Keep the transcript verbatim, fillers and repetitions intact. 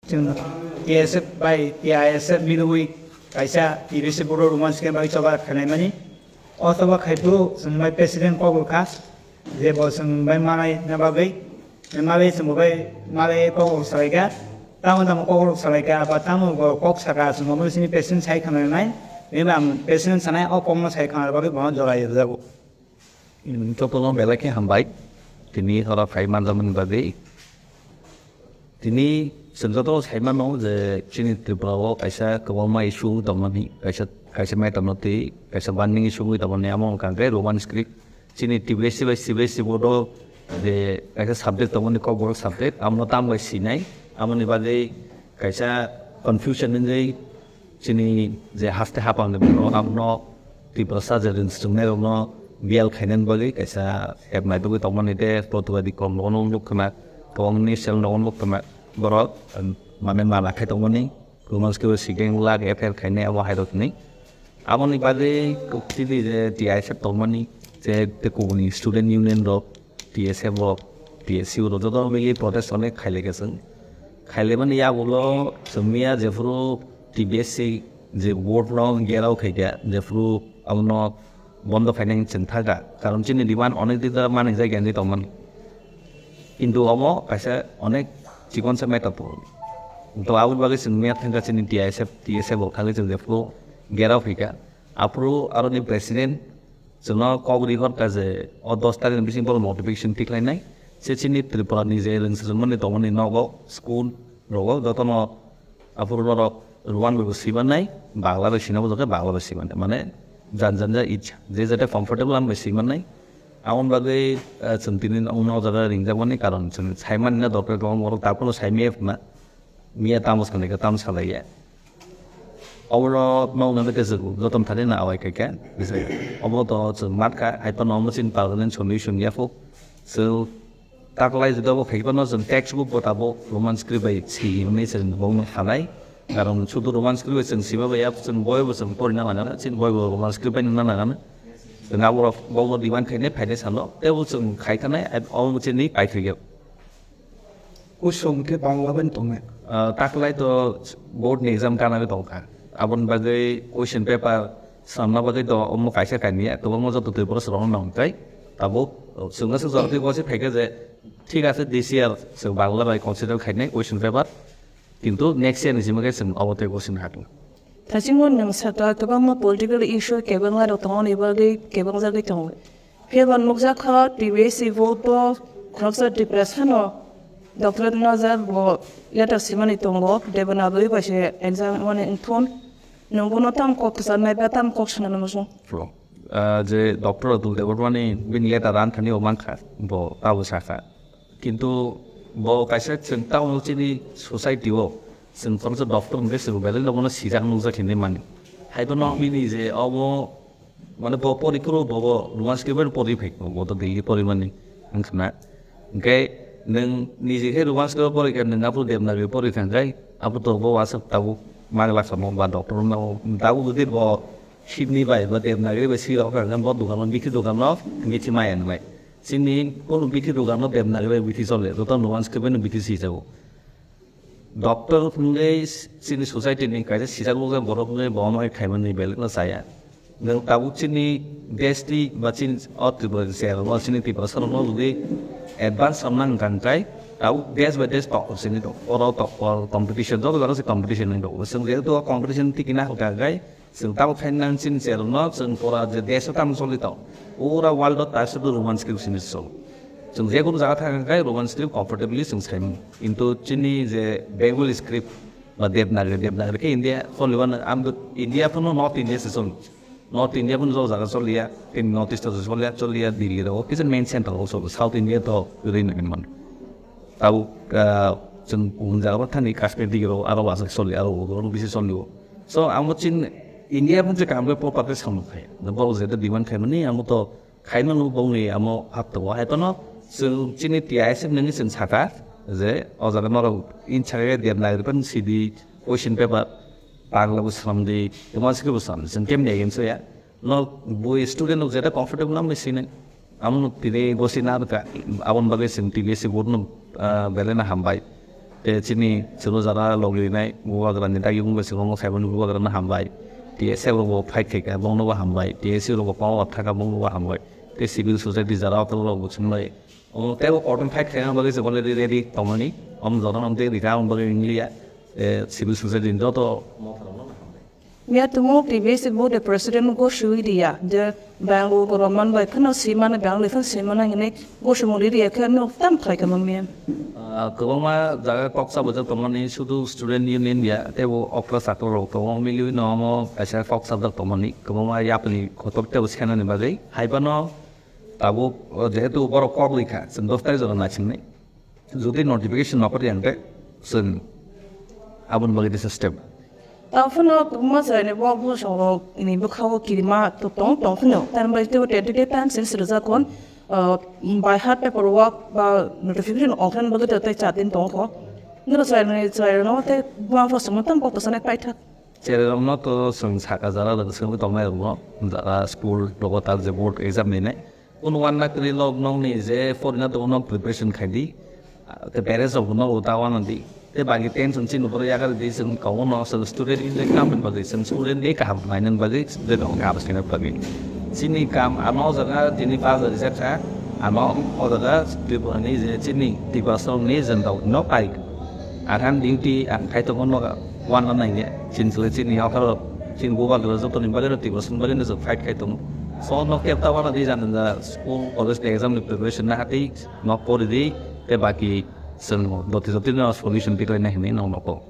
Chwng T S F bai T I S F milwi kaisa T B C board o Roman script bai choba khwlaimani. O choba khaiphuru chwng bai president kok rwkha, je bo chwng bai malai na bagwi, malai chwng bo bai malai kok rok salaikha, tamo tamo kok rok salaikha, ba tamo bo kok saka chwng bo sini president sai khwlainai, bini ang president sanai o kok no sai khwlai bagwi bo jora rwjago. Jotono belai khe hambai, tini horo phai manjakmani bagwi. Tini chwng joto sai mano je chini Tripura o kaisa kwbangma issue wngwi tongmani, kaisa, kaisa matter no twi, kaisa burning issue wngwi tongmani, amo wngkha khe Roman script. Chini T B S C bai C B S C board o je kaisa subject tongmani, kokborok subject, amo tamo bai sinai, amoni bagwi kaisa confusion wngwi chini je haste hapang ni borok abono Tiprasa je rwng swrwngnairokno biyal khainani bagwi kaisa app naitugwi tongmani tei protibadi kom rokno nuk khna, kwbangni sel rokno nuk khna, borok, um, mane mana khai tongmani, kwbangma khe sikeng lak F I R khainai abo hai rok hinwi. Aboni bagwi chini je T I S F tongmani je tei kubuni student union rok, T S F rok, T S U rok joto mili protest onek khailai khe chwng. Khailaimani yagulo chwng miya jephuru T B S C je board no gerao khaikha, jephuru abono bondo khainai chwng thangkha. Karon chini demand onek din da manwi jagya hinwi tongmani. Kintu omo kaisa onek chikonsa matter tongo. To aboni bagwi chwng miya thangkha chini T I S F, T S F rok thangwi chwng jephuru gerao khaikha. Aphuru aroni president chwngno kok ri hor kha je o dos tarikni bising bono notification tikhlainai. Se chini Tripura ni je rwng swrwngmani tongmani nogo, school rogo jotono aphuru norok Roman bai bo swi mannai, Bangla bai swina bujak khe Bangla bai swi mannai. Mane jan jan ja ichha, je jate comfortable am bai swi mannai. Aboni bagwi, eh, chwng tini o jaga ringjakmani karon chwng sai mani na dorkar kwbangma borok ta phano sai maya phano. Miya tamo salai kha, tamo salai ya. Obono nokna de kesu jotom thani na awai kha khe. Obo to chwng mat kha, hai phano omo chini permanent solution ya pho. Chwng taklai juda bo khai phano chwng text book bo tabo Roman script bai si himni chwng bongno halai. Karon sudu Roman script bai chwng siba bai ya chwng boi bo chwng porina langana, chini boi bo Roman script bai nuna langana. Chwng abo bongno demand khainai phainai salo, tebo chwng khai thanai, omo chini pai thwi ya. Kuchung khe Bangla bai tongnai. Ah, taklai to board ni exam kana bai tongkha. Aboni bagwi question paper samna bagwi to omo kaisa kainwi kwbangma joto Tripura rok nang tai. Tabuk chwngno se jora twi gosi phaikha je thik ase this year se Bangla bai consider khainai question paper. Kintu next year ni simi khe chwng obo tei gosi nahakna. Thachingmo nwng sakha kwbangma political issue kebenglarok tongmani bagwi kebengjagwi tongo. Phiya bo nukjakha T B S C board bo khoroksa depression o doctorate no jak bo letter simani tongo Devanagari bai se exam mani wngthun. Nwng bono tam kok kwcharnai ba tam kok swnamnai muchung? Ah, je doctor Atul Debbarmani bini letter ran thani o mankha bo tabo sakha. Kintu bo kaisa chwng tamo chini society o chwng khoroksa doctor hwnkhe chwng belai no bono sijak nukjak hinwi mani. Hai bono bini je obo mane bo pori phuru bo bo Roman script bai pori phai bo to daily pori mani wngkhana. Hwnkhe nwng niji khe Roman script pori khe nwng aphuru Devanagari pori thangkhai aphuru to bo aswk tabuk magla samo ba doctor no tabuk jodi bo Sydney bai ba Devanagari bai swi rok kha bo dukano bithi dukano bithi maya nwngnai. Chini kono bithi dukano Devanagari bai bithi chole, joto Roman script bai no bithi swi jago. Doctor hwnwi chini society ni kaisa sijak nukjak borok hwnwi bo omo hai khaimani belai no chaya. Nwng tabuk chini desh ni ba chini o Tripura ni chwrai rok chini Tiprasa rok no jodi advance samna wngkha hwnkhe tabuk desh by desh tok chini tok oro tok competition joto jaga se competition wngwi tongo. Chwng jehetu o competition tikina hwnkha hwnkhe Chwng tabuk khaina nang chini cherokno chwng pura je desh o tamo choli tong. Pura world o ta sudu Roman script sini choli. Chwng je kunu jaga thang khe Roman script comfortably chwng sai mano. Kintu chini je Bengali script ba Devanagari, Devanagari khe India choli mano. Ang India phano North India se choli. North India phano jo jaga choli ya, tini North East o choli ya, choli ya Delhi ro. Kisa main center o choli. South India to ri nang man. Tabuk, ah, chwng kubun jaga bo thani Kashmir digi ro aro bwswk choli, aro ro bisi choli o. So, amo chin India phano je kam khe proper khe samung khai. Borok je demand khaimani, amo to khaimano bongni amo hap tongo. Hai phano chwng chini T I S F nangni chwng sakha je o jaga norok in sakha Devanagari phano sidi question paper Bangla bo swnamdi, Roman script bo swnamdi. Chwng kemni against o ya. No bui student rok jeta comfortable nang sinai. Amo no tini gosi na ka, abon bagwi chwng T B S C board no, ah, belai na hambai. Tei chini chwlo jara logi rinai bubagrani dagi wngwi chwngno khaimani bubagrano hambai. T S F rokbo fight khaikha bongnobo hambai. T S U rokbo power thangkha bongnobo hambai. Tei civil society jara okol rokbo chwnglai. Omo teibo kotor fight khaina bagwi se already ready tongmani. Om jotono tei rika om bagwi wngliya. Tei civil society ni joto motharokno hambai. Miya tumo T B S bo de president go sui dia de Bangalore government bai kheno si mane Bangalore kheno si mane ngene go sui muli dia kheno tam khai kheno miya. Ah, kwbangma jaga kok sabajak tongmani sudu student union ya teibo okra sakra rok tongo miliwi no omo kaisa kok sabjak tongmani kwbangma yapni kotor teibo senani bagwi haibano tabuk, oh, jehetu borok kok likha chwng dos tarik jora naisingni. Jodi notification nokar yang te chwng aboni bagwi tei system. Tao phano kwbangma chwraini bo bosongrok ni bwkhao kirima to tong tong phano. Tamni bagwi teibo tentative time sini swijak kon, ah, by heart paper work ba notification ongkha bagwi tei char din tong kho. Noro chwraini chwraino tei buma pho songno tang kok to sanai paithak. Chererokno to chwng saka jara rok swngwi tongnai rokno jara school rogo tal je board exam ninai. Kunu wan na kwrwi lok nokni je porina tongo nok preparation khai di. Ah, te parents rok no uta wana di. Te bagi tension chini borok yagar di chwng tongo no chwng student in the kaham bagwi chwng student ni kaham nainani bagwi student rok kaham sina bagwi. Chini kam ano jaga tini pass rijak kha ano o jaga Tripura ni je chini Tiprasa rok ni jenda no pai. Ahan duty ang khai tongo no wana nainai chini chwla chini yakarok chini bubagra jotoni bagwino Tiprasani bagwino chwng fight khai tongo. So no kebta wana di jani jani school college ni exam ni preparation na hati no pori di te baki chwng doti doti no solution tiklai na hinwi no noko.